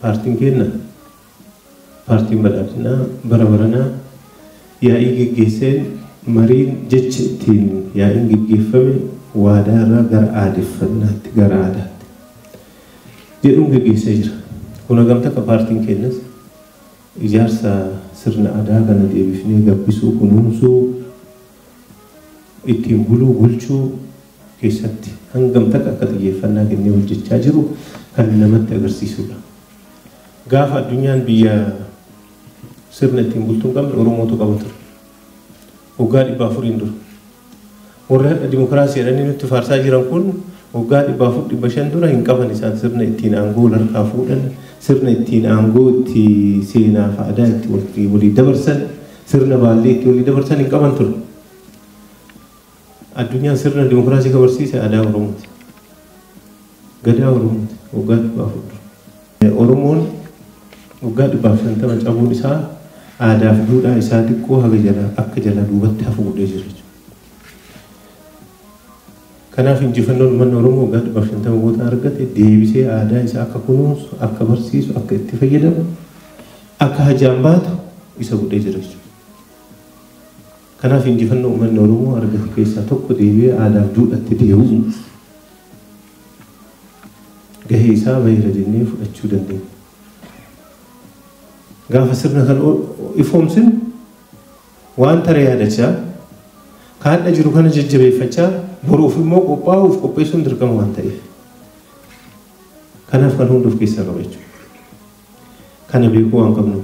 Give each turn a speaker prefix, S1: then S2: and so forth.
S1: Paartiin keenya paartiin badhaadhinaa bara baranaa yaa'ii geggeesseen mariin jecha ittiin yaa'iin geggeeffame waadaa irraa gara aadeffannaatti gara aadaatti jedhuun geggeessee jira. Kun hagam takka paartiin keenyas ijaarsa sirna aadaa kana deebifnee gabbisuu, kunuunsuu, ittiin buluu, bulchuu keessatti hangam takka akka xiyyeeffannaa kennee hojjechaa jiru kan namatti agarsiisudha. Gaafa addunyaan biyya sirna ittiin bultuu hin qabne Oromootu qaba ture. Waggaa 400 dura. Warri hadha dimokiraasii jedhanii nutti faarsaa jiran kun waggaa 400 500 dura hin qaban isaan sirna ittiin aangoo harkaa fuudhan, sirna ittiin aangoo itti seenaa fi aadaa itti walii dabarsan, sirna baallee itti walii dabarsan hin qaban ture. Addunyaan sirna dimokiraasii kabarsiise aadaa Oromooti. Gadaa Oromooti waggaa 400 dura. Oromoon waggaa 150 cabuun isaa aadaa fi duudhaa isaa xiqqoo haga jala akka jala duubatti hafu godhee jira jechuudha. Kanaaf injifannoon uummanni Oromoo waggaa 150 booda argate deebisee aadaa isaa akka kunuunsu, akka barsiisu, akka itti fayyadamu, akka hajaan baatu isa godhee jira jechuudha. Kanaaf injifannoo uummanni Oromoo argate keessaa tokko deebi'ee aadaa fi duudhaatti deebi'u gahee isaa baheera jennee fudhachuu dandeenya. Gaafa sirna kan ifoomsinu waan tare yaadachaa kaadha jiru kana jajjabeeffachaa boruuf immoo qophaa'uuf qopheessuun dirqama waan ta'eef. Kanaaf kan hunda of keessaa qaba jechuudha. Kana beekuu waan qabnu.